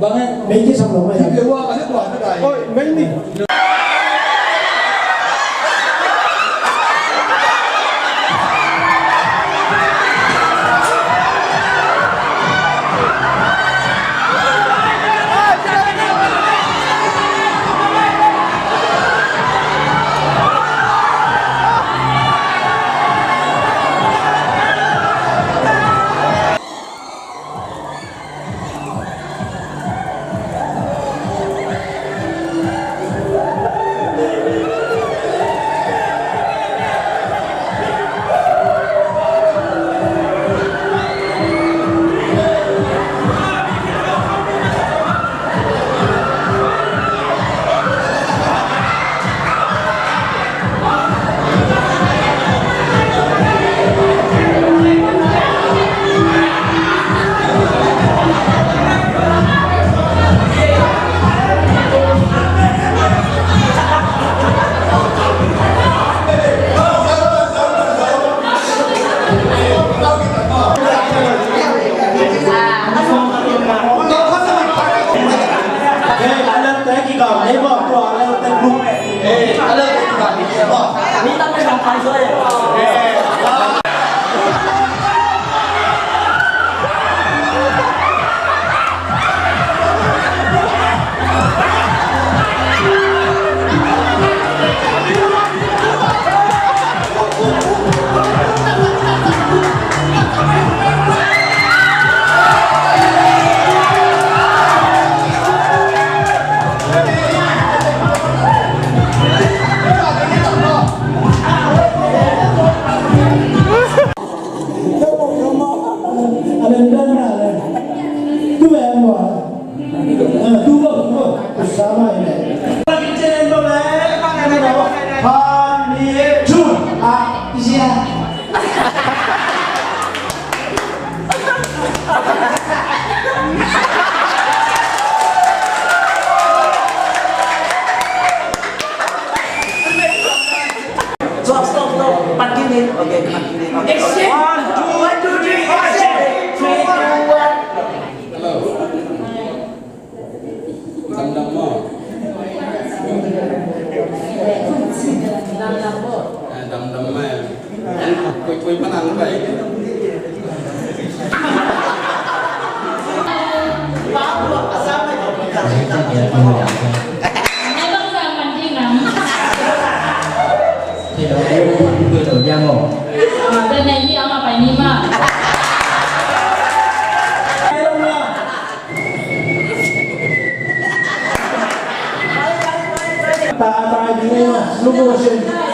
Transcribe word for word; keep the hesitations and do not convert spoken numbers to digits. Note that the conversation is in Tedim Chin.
Bang e. Mei kisam lo mai. Oi, mei ni. Stop, stop, stop. Pan kinin. Okay, pan kinin. Okay. Action. One, two, one, two, three, action. Three, two, one. Hello. Damdam maw? Damdam maw? Eh, damdam maw? Koi, koi panang bai. Ta, ta, slow motion.